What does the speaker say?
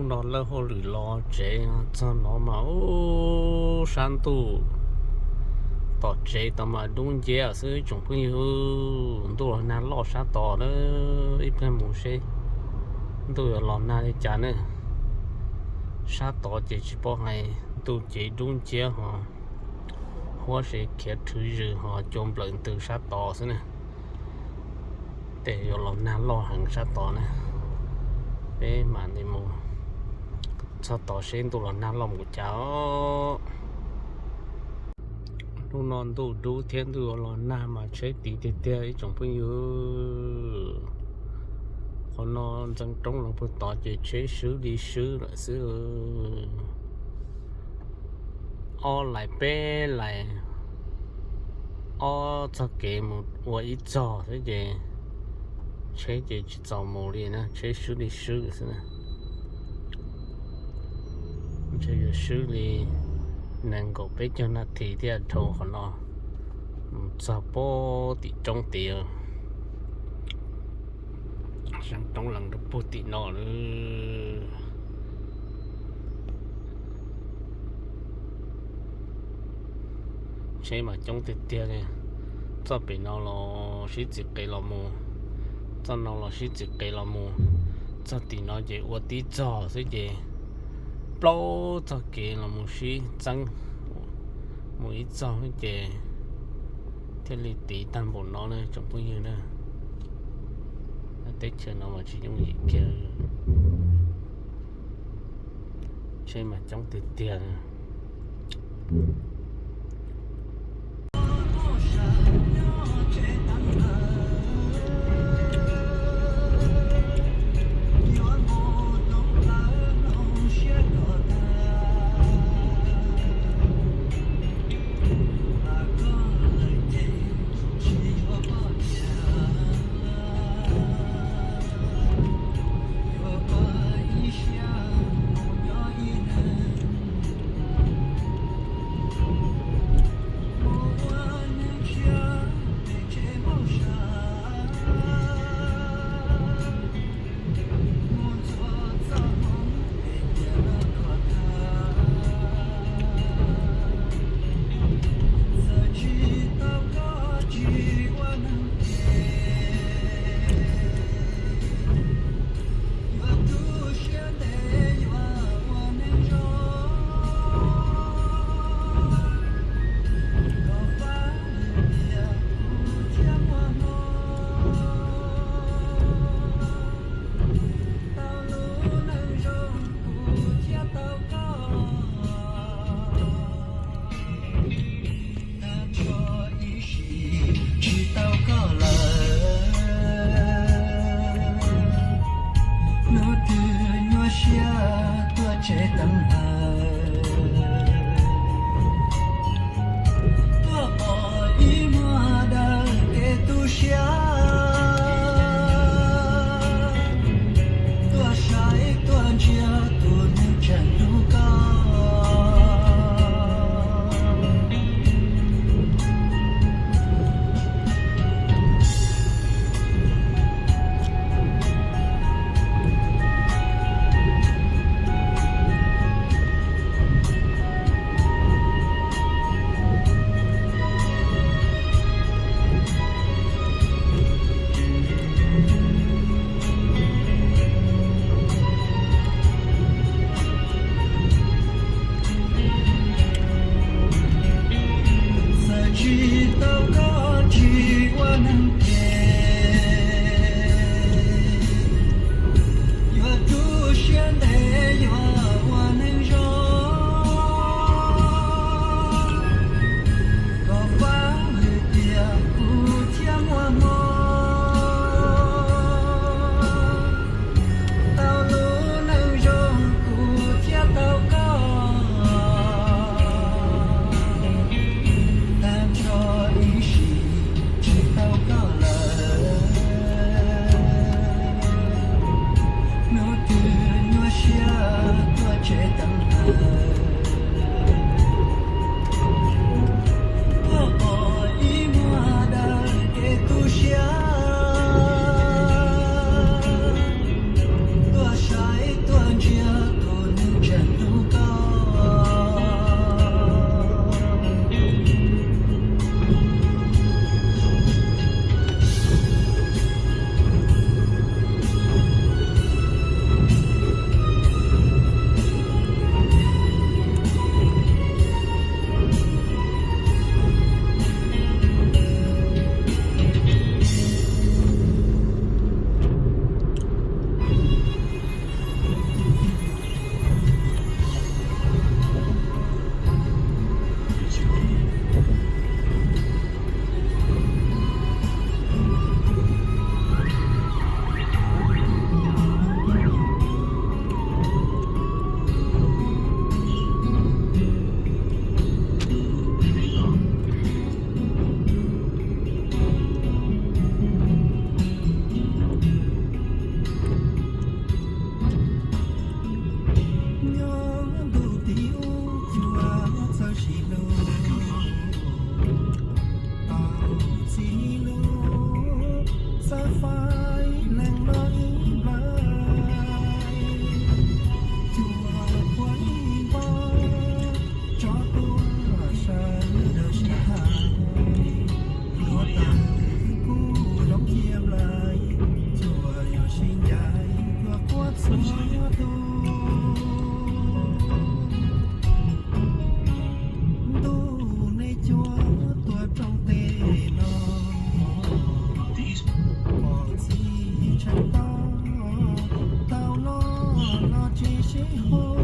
Nrog lawb hauj lwm los tsev txog no mas ub sab ntuj tom tsev tau mas dub nciab xwb tsoom phooj ywg. Ntuj los nag loj sab tod na, ib pliag mus seb ntuj yuav los nag li cas ne. Sab tod ces tsis paub hais, ntuj ces dub nciab ho huab se khiav rhwv zws ho cua nplawm ntws sab tod xwb na. Tej yuav los nag loj heev sab tod na. Peb mam li mus txog tod seb ntuj los nag loj mus cas os. Hnub no ntuj dub thiab ntuj yuav los nag mas tsheb tiv tiag tiag ib tsoom phooj ywg. Qhov no ntxeev roob los puag tod ces tsheb swb li swb lawm xwb. Ob laim peb laim, ob txoj kev mus ua ib txog xwb ces tsheb ces tsis txaus mus li na, tsheb swb li swb xwb na. Ntshe yuav swb li nees nkaum peb caug nas this thiaj dhau qhov no mus txog puag tim roob tid. Seev roob lees rau puag tim no lawm. Tsheb mas coob tiag tiag li. Txoj pem no los sib txiv qev los mus, txoj no los sib txiv qev los mus. Txog tim no ces ua tib txog xwb ces plaub txoj kev los mus sib txeeb mus ib txog xwb ces thiaj li tiv tag npaum no na tsoom phooj ywg na. Teb chaws no mas tsis yooj yim kiag, tsheb mas coob tiag tiag. Tag nrho ib sim tsis tau koj lawm, hnub twg nyuaj siab tuaj tsev teev hawm. Tuaj pom ib muag dawb kev tu siab, tuaj saib tuaj ntsia tus neeg tseem hlub koj. Txawm tsis tau koj tsis ua neeg ces, yuav tu siab ntev yuav ua neeg zoo. Koj fab lwm tiam kuv thiaj muaj hmoo, tau lub neej zoo kuv thiaj tau koj. Tag nrho ib sim tsis tau koj lawm, hnub twg nyuaj siab tuaj tsev teev hawm. Tuaj pom ib muag dawb kev tu siab, tuaj saib tuaj ntsia Tsis haum